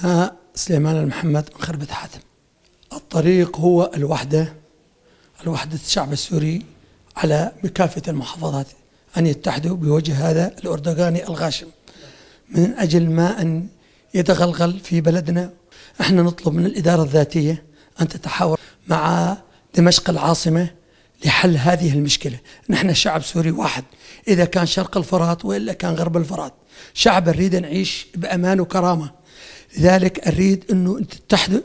أنا سليمان المحمد من خربة حاتم. الطريق هو الوحدة، الوحدة الشعب السوري على كافة المحافظات أن يتحدوا بوجه هذا الأردوغاني الغاشم من أجل ما أن يتغلغل في بلدنا. احنا نطلب من الإدارة الذاتية أن تتحاور مع دمشق العاصمة لحل هذه المشكلة. نحن شعب سوري واحد، إذا كان شرق الفرات وإلا كان غرب الفرات، شعب نريد نعيش بأمان وكرامة. لذلك أريد أنه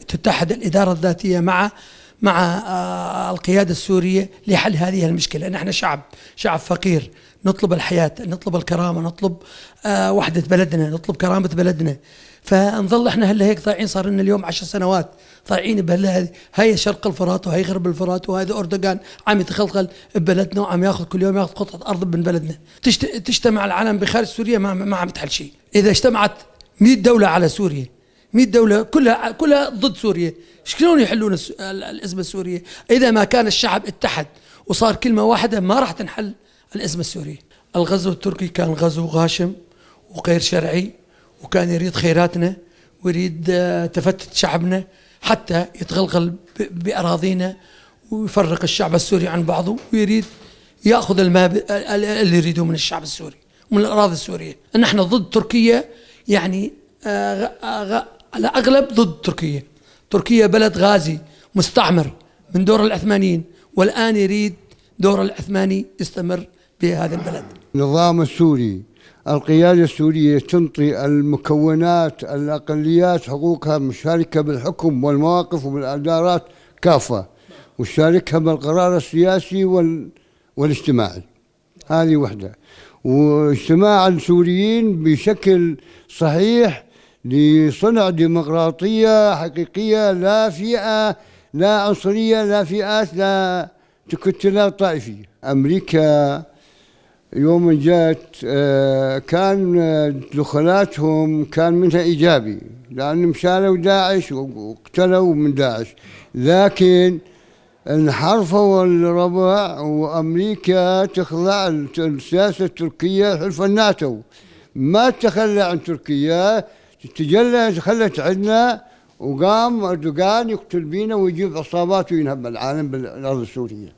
تتحد الإدارة الذاتية مع القيادة السورية لحل هذه المشكلة. نحن شعب فقير، نطلب الحياة، نطلب الكرامة، نطلب وحدة بلدنا، نطلب كرامة بلدنا. فنظل احنا هلا هيك ضايعين، صار لنا اليوم 10 سنوات ضايعين بهلا. هي شرق الفرات وهي غرب الفرات، وهذا أردوغان عم يتخلخل ببلدنا وعم ياخذ كل يوم ياخذ قطعة أرض من بلدنا. تجتمع العالم بخارج سوريا ما عم تحل شيء. إذا اجتمعت 100 دولة على سوريا، 100 دولة كلها ضد سوريا، شلون يحلون الأزمة السورية؟ إذا ما كان الشعب اتحد وصار كلمة واحدة ما راح تنحل الأزمة السورية. الغزو التركي كان غزو غاشم وغير شرعي، وكان يريد خيراتنا ويريد تفتت شعبنا حتى يتغلغل بأراضينا ويفرق الشعب السوري عن بعضه، ويريد يأخذ الماء اللي يريده من الشعب السوري ومن الأراضي السورية. نحن ضد تركيا، على أغلب ضد تركيا. تركيا بلد غازي مستعمر من دور العثمانيين، والآن يريد دور العثماني يستمر بهذا البلد. النظام السوري، القيادة السورية تنطي المكونات الأقليات حقوقها، مشاركة بالحكم والمواقف وبالإدارات كافة، وشاركها بالقرار السياسي والاجتماعي. هذه وحدة. واجتماع السوريين بشكل صحيح لصنع ديمقراطية حقيقية، لا فئة، لا عنصرية، لا فئات، لا تكتلات طائفية. أمريكا يوم جات كان دخلاتهم كان منها إيجابي، لأنهم شالوا داعش وقتلوا من داعش، لكن انحرفوا الربع، وأمريكا تخضع السياسة التركية حلف الناتو، ما تخلى عن تركيا، تجلى تخلت عندنا، وقام أردوغان يقتل بينا ويجيب عصابات وينهب العالم بالأرض السورية.